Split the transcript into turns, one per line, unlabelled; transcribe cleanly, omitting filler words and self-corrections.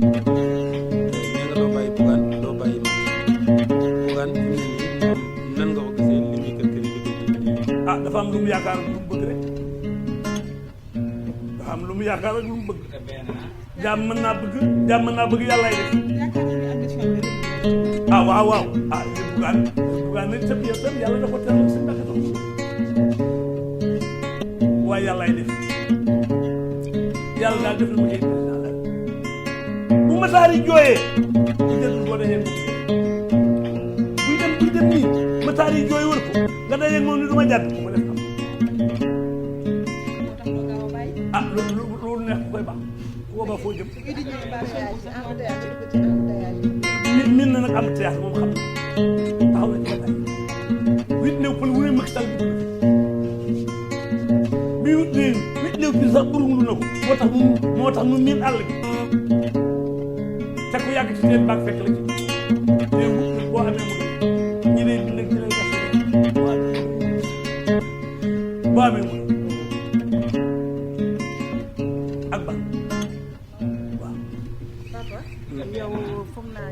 nee nga doo bàyyi Bougane doo bàyyi Macky Bougane fi mu ne nii moom nan nga ko gisee li muy kër kër yi di ko jiite.
ah dafa am lu mu yaakaar lu mu bëgg rek dafa am lu mu yaakaar rek lu mu bëgg jaam mën naa bëgg yàllaay def ah waaw waaw ah Bougane nag tam yow tam yàlla da ko teral si mbàkk tam waaye yàllaay def yàlla daal def na ma koy président la bu Matar yi jooyee bu jël boo dajee buy dem nii Matar yi jooy wër ko nga dajee moom ni du ma jàdd bu ma def am loolu neex ku koy baax ku ko baax foo jëm min na nag am théâtre moom xam taxaw na ci bataay wit néew pël wu ne Macky Sall dugg bi wit néew bi sax burumlu na ko moo tax mu miin àll bi te ku yàgg ci teen baag fekk la ci néew boo amee mu ñi lay bind ak ñi lay gas boo amee mu ak ba waaw
papa yow foog naa